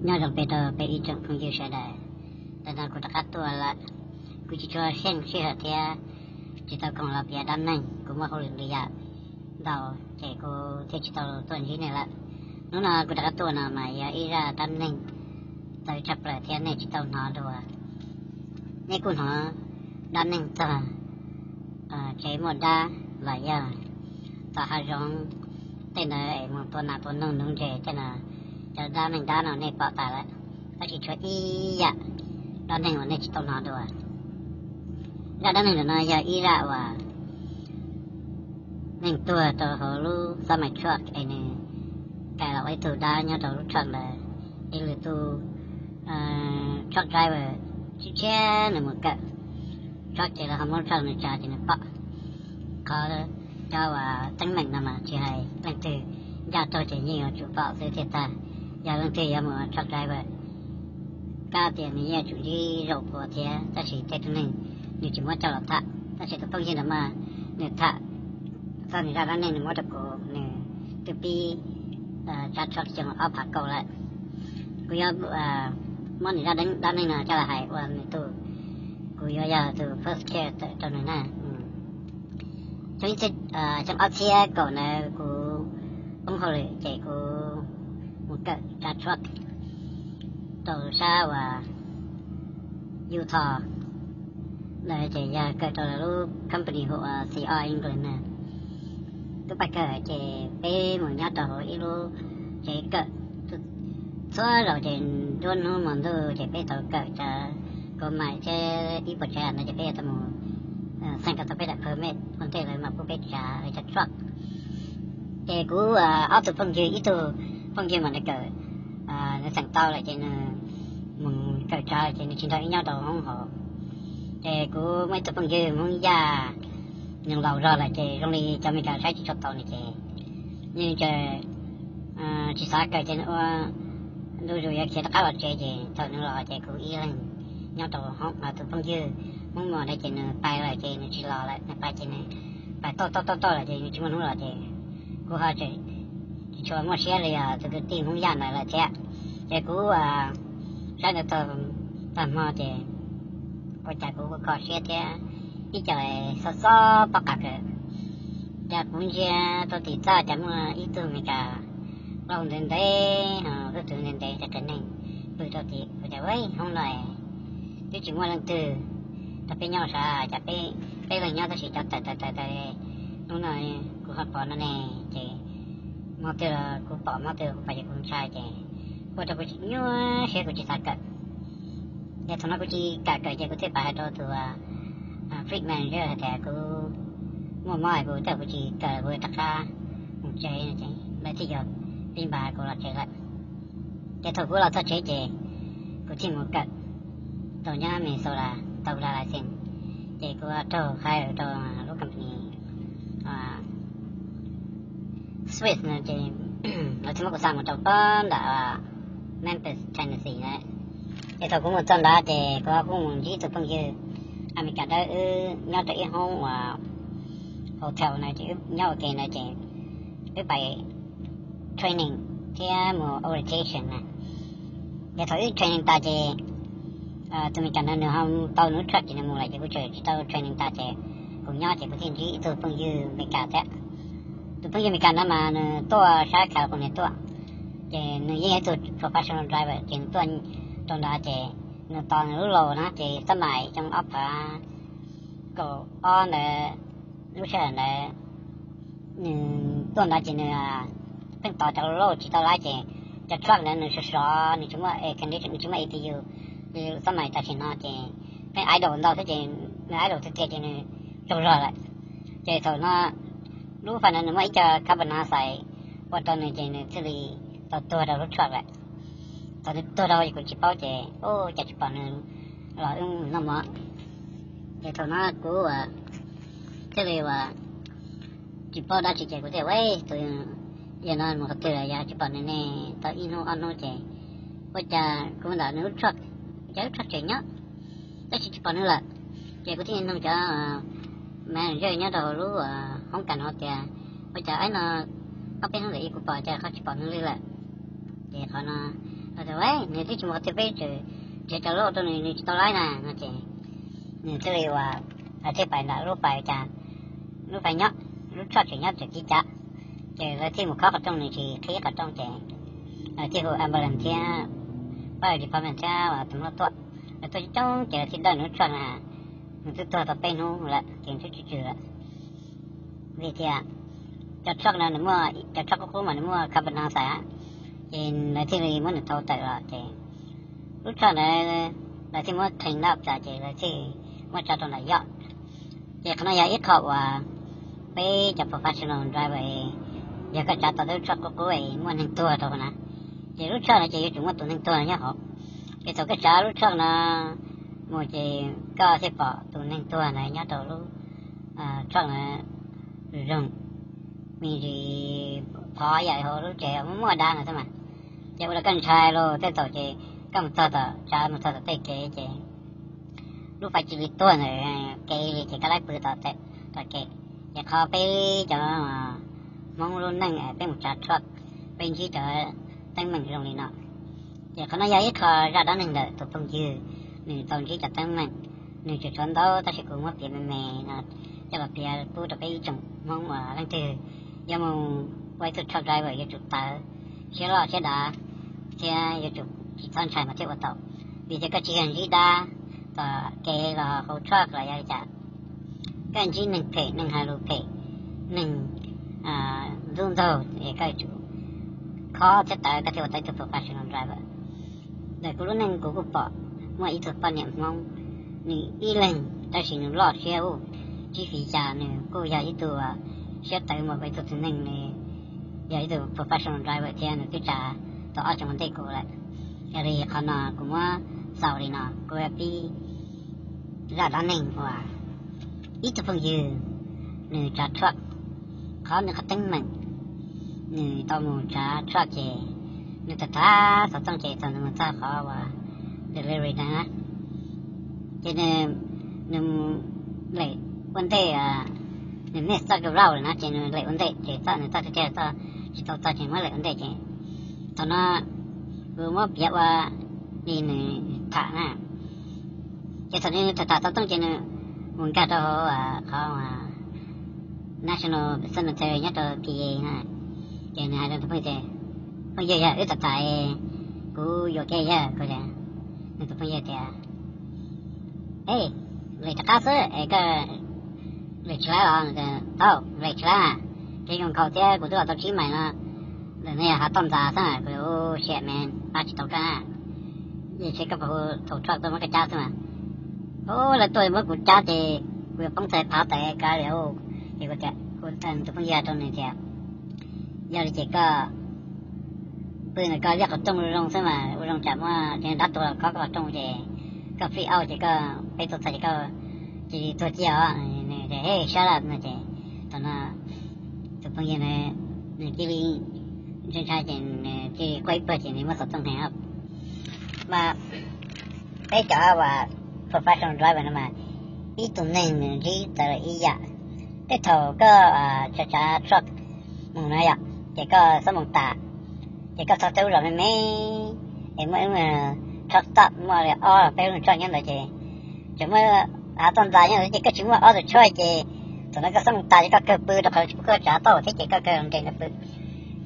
Nyob zoo peb rau peb ib tsoom phooj ywg sawv daws, ntawm no kuv rov qab tuaj lawm. Kuv tsis tshua xyeej sij hawm thiab tsis tau koom los piav dab neeg, kuv muaj hauj lwm lwm yam ntau ces kuv thiaj tsis tau tuaj ntsib nej lawm. Hnub no kuv rov qab tuaj no mas yog ib zaj dab neeg txawv tshaj plaws thiab nej tsis tau hnov dua. Nej kuj hnov dab neeg txog tsev muaj dab los yog tom hav zoov tej ntawd es mus tua nas tua noog nuv ntses tej no, cov dab neeg dab no nej pom tas lawm, tab sis tshuav ib yam dab neeg uas nej tsis tau hnov dua. Zaj dab neeg ntawm no yog ib zaj uas neeg tuag rau hauv lub xab mais truck es nws kais los ua ib tug dab nyob rau lub truck ntawd, es lwm tus truck driver tshiab tshiab nws mus kawm truck ces lawv ho muab truck nws tsav ces nws pom. Qhov cov uas teeb meem no mas tsis hais leej twg ncaj tuag ces yeej yuav tsum pom xwb thiaj tag. Yog leej twg yuav mus ua truck driver, kab tias nws yeej yuav tsum ntsib zaum puav thiab, tab sis tej tug neeg nws tsis muab coj los tham, tab sis tus phooj ywg ntawd mas nws tham txog nws zaj dab neeg nws muab rau kuv, nws twb pib tsav truck xyoo ob phav kaum lawm. Kuv yuav muab nws zaj dab neeg no coj los hais ua nws tus, kuv yuav yog tus first chair rau nws na. Xyoo ob txhiab kaum ntawd kuv poob hauj lwm ces kuv mus kawm tsav truck rau sab uas Utah ntawd ces yog kawm rau lawv lub company hu ua C R England na. Twb pab kawm ces peb mus nyob rau hauv ib lub tsev kawm, txhua zaus ces nruab hnub hmo ntuj ces peb tau kawm cov kua maim thiab ib puas tsav yam ntawd ces peb yuav tau mus xeem kom tau peb daim permit ua ntej lawv mam pub peb tsav lawv cov truck. Ces kuv ob tug phooj ywg, ib tug phooj ywg mas nws kawm, nws xeem tau lawm ces nws mus kawm tsav ces nws tsis nrog wb nyob rau hoob hauv. Ces kuv muaj ib tug phooj ywg Hmoob Yaj, nws laus zog lawm ces zoo li cov Amelikas saib tsis tshua tau nws ces nws tsis xav kawm ces nws ua ntu zus yuav khiav rov qab los tsev ces thaum nws los ces kuv ib leeg nyob rau hoob, tus phooj ywg Hmoob Muas ntawd ces nws pais lawm ces nws tsis los lawm, nws pais ces nws pais toj toj toj toj lawm ces nws tsis muaj hnub los ces kuv ho tseem tsis tshua muaj siab li yog tus kwv tij Hmoob Yaj ntawd lawm thiab. Ces kuv saib ntawd tag hmo ces ua cas kuv kho siab thiab ib co xob xob pob qa kawg. Cas kuv ntsia rau tim txaj cas muaj ib tug Amelikas laus ntev ntev, tug twv ntev ntev rau qhov neeg pw rau tim, kuv tias ua hoob no twb tsis muaj leej twg rau peb nyob sav, cas peb leeg nyob tab sis cov tawm tawm tawm tawm, hnub no kuv ho pom no ne. Ces hmo twg los kuv pom, hmo twg kuv pom ces kuv ntshai ces ua rau kuv tsis nyuaj siab, kuv tsis xav kawm. Ces thaum no kuv tsis kam kawm ces kuv thiaj pais hais rau tus fleet manager hais tias kuv muaj mob es kuv twb kuv tsis kawm, kuv rov qab mus tsev no ces lawv thiaj yog pib npaj kuv los tsev lawm. Ces thaum kuv los txog tsev ces kuv thiaj mus kawm tau nyob Minnesota tau driver's license. Ces kuv raug hire rau lub company Swift no ces lawv thiaj muab kuv xa mus rau pob nram Memphis, Tennessee na. Ces thaum kuv mus txog ntawd ces kuv kuj mus ntsib tus phooj ywg Amelikas dawb, wb nyob rau ib hoob uas hotel na, ces wb nyob ua ke na ces wb pais training thiab mus orientation na. Ces thaum wb training tas ces tus Amelikas ntawd nws ho tau nws lub truck ces nws mus lawm ces kuv tseem tsis tau training tas ces kuv nyob ces kuv thiaj ntsib ib tug phooj ywg Amelikas thiab. Tus phooj ywg Amelikas ntawd mas nws tuaj sab California tuaj, ces nws yeej yog ib tug professional driver ces nws tuaj rau ntawd ces nws tos nws lub load na ces xab mais xyoo ob phav kaum ob ntawd, lub sij hawm ntawd nws tuaj ntawd ces nws pheej tos cov load tsis tau lawm ces cov truck ntawd nws sov sov, nws tsis muaj air condition, nws tsis muaj A P U li xab mais tam sim no ces pheej idle ntau xwb ces nws idle tiag tiag ces nws tsaug zog lawm. Ces thaum no lub fais ntawd nws muaj ib co carbon monoxide ua rau nws ces nws thiaj li tau tuag rau lub truck lawm. Thaum nws tuag rau ces kuv tsis paub ces ua cas tsis pom nws los wb noj mov. Ces thaum no kuv thiaj li uas tsis paub dab tsi ces kuv thiaj ua tus yawg no mus qhov twg lawm, yog tsis pom nws ne tau ib hnub ob hnub ces ua cas kuv ntawm nws lub truck, cas lub truck tseem nyob tab sis tsis pom nws lawm. Ces kuv thiaj nug cov manager nyob rau hauv lub hoob kas no tias ua cas aib no ob peb hnub ntawm ib kuv pom cas qhov tsis pom nws li lawm. Ces qhov no Nws twb tsis mus qhov twg, peb tseem nrhiav cov lub auto nws, nws tsis tau laib na no ces nws thiaj li ua, thiaj pais nram lub pas cas, lub pas nyob, lub tshoj tseem nyob tseem kib cav. Ces lawv thiaj mus khob qhov rooj, nws tsis qhib qhov rooj ces lawv thiaj hu ambulance thiab fire department thiab tus mloj tuaj. Lawv tuaj coob coob ces lawv thiaj dawj nws lub tshoj na, nws twb tuag tau peb hnub lawm ces twb tsw tsw lawm. Vim tias cov tshoj no nws muaj, cov tshoj qub qub mas nws muaj carbon dioxide, ces lawv thiaj li muab nws thau tawm los ces lub tshoj ntawd lawv thiaj muab clean up tas ces lawv thiaj muab tso rau nram yoj. Ces qhov no yog ib qho uas peb cov professional driver, yog koj tsav tau tej lub tshoj qub qub es muaj neeg tuag rau hauv na, ces lub tshoj no ces yuav tsum muaj tus neeg tuag nyob hauv. Ces thaum koj tsav lub tshoj no mus ces koj thiaj pom tus neeg tuag ntawd nyob rau lub tshoj ntawd, zoo me ntsis phov yam hauv lub tsev muaj muaj dab no xwb mas. Ces ua rau koj ntshai los tej thaum ces koj mus txog tom, tsav mus txog tom tej kev ces lub fais cia li tuag ntawm kev li ces koj laib pw tom kev. Ces qhov peb cov Hmoob lub neej peb mus tsav tshoj, peb ntsib cov teeb meem zoo li no. Ces qhov no yog ib qho zaj dab neeg ntawm tus phooj ywg, nws tau ntsib cov teeb meem, nws tseem tshuav ntau tab sis kuv muab piav me me no coj los piav pub rau peb ib tsoom Hmoob uas leej twg yuav mus ua ib tug truck driver yuav tsum tawv siab loj siab dav thiab yuav tsum tsis txhob ntshai mas thiaj ua tau. Vim tias koj tsis yog ntsib dab tom kev los hauv truck los yog li cas, koj ntsib neeg phem, neeg hais lus phem, neeg ntxub ntxaug es koj yuav tsum khob thiab tawv koj thiaj ua tau ib tug professional driver. Ntawm kuv lub neej kuv kuj pom muaj ib tug poj niam Hmoob, nws ib leeg tab sis nws loj siab ub, tsis vim cas nws kuj yog ib tug siab tawv mus ua ib tug txiv neej li, yog ib tug professional driver thiab nws twb tsav tau ob xyoos ua ntej kuv lawm. Yog li qhov no kuv muab xaus li no, kuv pib zaj dab neeg uas ib tug phooj ywg nws tsav truck, qhov nws qhov teeb meem, nws tau mus tsav truck ces nws tham tham xov tooj ces thaum nws mus txog qhov uas delivery na, ces nws lem ua ntej, nws miss txoj road lawm na ces nws lem ua ntej ces txoj nws txoj tiag tiag txoj tsis tau txog ces muab lem ua ntej ces thaum no kuv muab piav ua li nws tham na. Ces thaum nws tham tham xov tooj ces nws mus nkag rau hauv qhov National Cemetery nyob rau P A na. Ces nws hais rau tus phooj ywg tias, phooj ywg yog wb tham tham, kuv yuam kev yog kuv tias, nws tus phooj ywg tias, e, lem rov qab xwb es koj lem tsis laib los? Tau, lem tsis laib na, kev zoo nkaus thiab kuv twb los tau tsib mais no, ntawm no yog hav toj ntxas xwb na, kuv ua siab me pab tsis tau koj na. Yeej tsis koj puas hu thaum truck tuaj muab koj cab xwb mas. Ub, lawv tuaj muab kuv cab ces kuv yuav poob txhais phav tawm kav li. Ces kuv tias, kuv tus phooj ywg hais rau nws tias, yog li ces koj pw ntawm koj liaj qhov rooj zoo xwb mas ua zoo tsam muaj dab tuag los khob koj qhov rooj ces koj free out ces koj peb tuaj txog ces koj cia li tuag ciaj os. Nws tias, hey, shut up no ces thaum no tus phooj ywg na, nws cia li ntshai ntshai ces nws cia li quaj ib pliag ces nws muab xov tooj heev os. Mas peb cov uas professional driver no mas ib tug neeg nws ntsib txawv lawm ib yam. Tej thaum koj tsav tsav truck mus na yom, ces koj xob moos tas, ces koj txog tej lub zos me me es muaj ib lub truck stop muaj li ob peb lub truck nyob ntawd ces tseem muaj hav toj ntxas nyob ntawd ces koj tsis muaj ob tug choice ces thaum ntawd koj xob moos tas ces koj kawg pw rau qhov tsis pub koj tsav tau thiab ces koj kawg nres ntawd pw.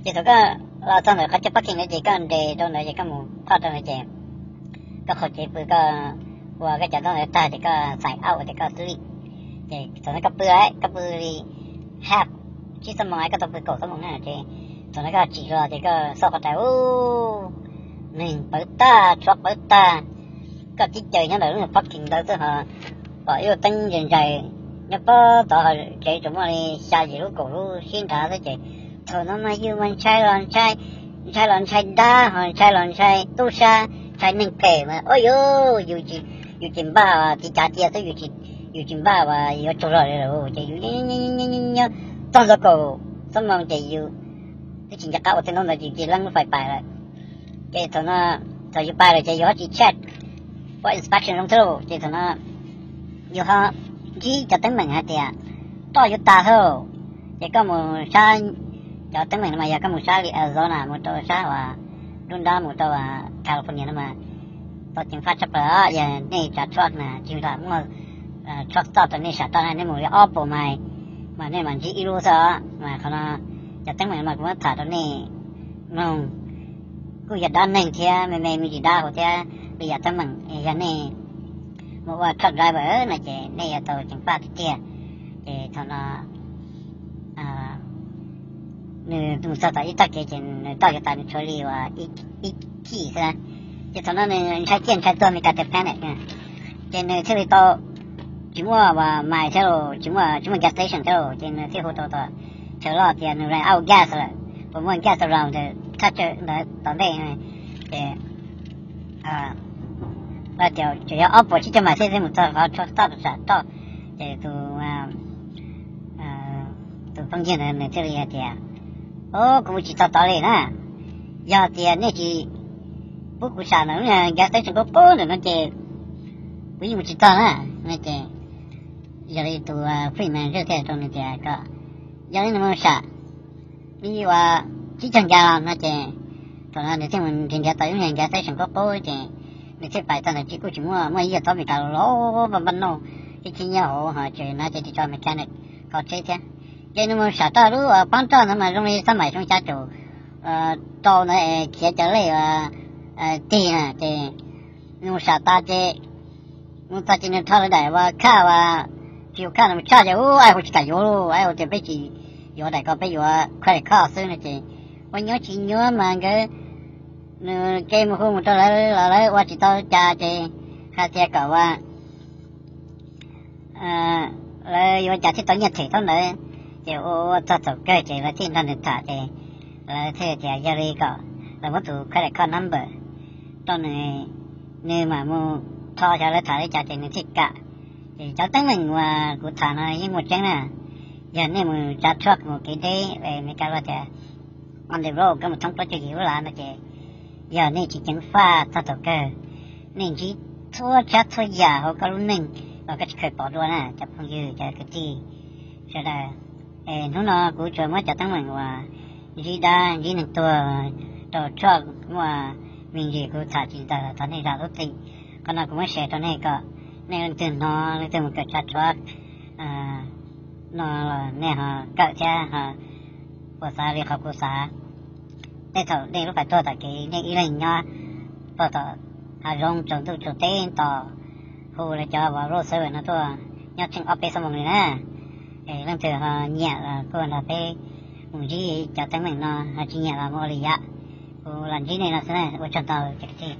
Ces thaum koj los txog ntawm qhov chaw parking ntawd ces koj nres rau ntawd ces koj mus park rau ntawd ces koj qhau cev pw, koj ua koj cov ntaub ntawd tag ces koj sign out ces koj sleep. Ces thaum ntawd koj pw, koj pw li half, tsib xuab moos koj tau pw kaum xuab moos na ces thaum ntawd koj tsim los ces koj xauj qhov rais ub, neeg pawv tag, tshuav pawv tag. Koj tib caws nyob ntawm lub parking ntawd xwb ho pom ib lub teeb ntsais ntsais nyob pob tod ho tsev tsuas muaj li xya yim lub kaum lub sib nrad xwb ces thaum no mas yus mas ntshai los ntshai, ntshai los ntshai dab ho ntshai los ntshai tub sab, ntshai neeg phem mas ua yus, yus tsis npaj tiv cav cia xwb, yus tsis npaj uas yuav tsaug zog li lawm ces yus nyob txog ntxov kaum xuab moos ces yus twb tsis nco qab ua tej ntaub ntawd ces yus cia li leeb lub fais pais lawm. Ces thaum no, thaum yus pais lawm ces yus ho tsis check ua inspection zoo xwb lauj, ces thaum no yus ho ntsib cov teeb meem hais tias roj yuav tag thiab. Ces koj mus sab, cov teeb meem no mas yog koj mus sab li Arizona mus rau sab uas lub nrab mus rau California no mas tau ceev faj tshaj plaws. Yog nej tsav truck na tsis lam muaj truck stop rau nej sam roj na, nej mus li ob puas mais mas nej mam ntsib ib lub xwb os. Mas qhov no cov teeb meem mas kuv muab tham rau nej mloog, kuj yog dab neeg thiab me me me ntsis dab hauv thiab li yam teeb meem. Yog nej mus ua truck driver no ces nej yuav tau ceev faj tiag tiag. Ces thaum no nws mus txog tom ib tog kev ces nws toj kev tas nws tshuav li uas ib khij xwb. Ces thaum no nws ntshai ciaj ntshai tuag, Meskas tias panic, ces nws thiaj li tau tsis muaj uas mais thiab los tsis muaj, tsis muaj gas station thiab los, ces nws thiaj hu tau tom chaw loj tias nws ran out gas lawm, puas muaj gas around thaj chaw ntawd tom ntej. Ces tias tseem yog ob puas tsib caug mais xwb thiaj mus txog qhov truck stop sam roj. Ces tus tus phooj ywg ntawd nws thiaj li hais tias, o, kuv mus tsis txog tod li na. Yog tias nej tsis pub kuv sam ntawm lub gas station qub qub ntawm no ces kuv yeej mus tsis txog na. No ces yog li tus fleet manager thiaj rau nws tias kom, yog li nws mus sam li uas tsib caug ncas los no ces thaum no nws thiaj mus nrhiav nrhiav tau ib lub gas station qub qub ces nws thiaj pais txog ntawd ces kuj tsis muaj, muaj ib yam tsob Meskas los npaj npaj noj, ib khib nyob hauv hos tsev no ces tsis tso mechanic kho tsheb thiab. Ces nws mus sam roj lub uas pab roj ntawd mas zoo li xab mais xyoo xya caum rau ntawd es khiav cov lej uas tig na ces nws mus sam tas ces mus txog ces nws rho lawv daim uas khaj uas tsis yuav khaj no mus tshaj ces ua ai hu tsis kam yuav, ai hu tias peb tsis yuav daim ko, peb yuav credit card xwb no ces ua nyuaj tsis nyuaj mas nkawd, nws ke mus hu mus rau lawv los lawv ua tsis tau cas ces hais tias kom ua lawv yuav cas thiaj tau nyiaj them thaum ntawd. Ces ua ua txog thaum kawg ces lawv thiaj nrog nws tham ces lawv thiaj tias yog li kom lawv muab tus credit card number rau nws, nws mam mus rho xyov lawv tham li cas ces nws thiaj kam. Ces cov teeb meem uas kuv tham no yeej muaj tseeb na. Yog nej mus tsav truck mus kev deb, Meskas luag tias on the road, koj mus thoob plaub caug yim lub lav no ces yog nej tsis ceev faj txog thaum kawg, nej ntsib txhua tsav txhua yam hauv koj lub neej los koj tsis kheev pom dua na cov phooj ywg cov kwv tij sawv daws. Es hnub no kuv tsuas muab cov teeb meem uas ntsib dab ntsib neeg tuag rau truck muaj me ntsis kuv tham tsis tawm los thov nej zam lub txim. Qhov no kuv muab share rau nej kom nej leej twg hnov leej twg mus kawm tsav truck no los nej ho kawm thiab ho puas xav li qhov kuv xav. Tej thaum nej lub pais tuag tom kev nej ib leeg nyob tuaj tom hav zoov tsaus ntuj tsaus teb tos hu lawv cov road service no tuaj nyob tsheej ob peb xuab moos li na. Es leej twg ho nyiam los kuj nrog peb mus ntsib cov teeb meem no, ho tsis nyiam los mus ua li yam kuv los ntsib nej no xwb na. Ua tsaug ntau cov kwv tij.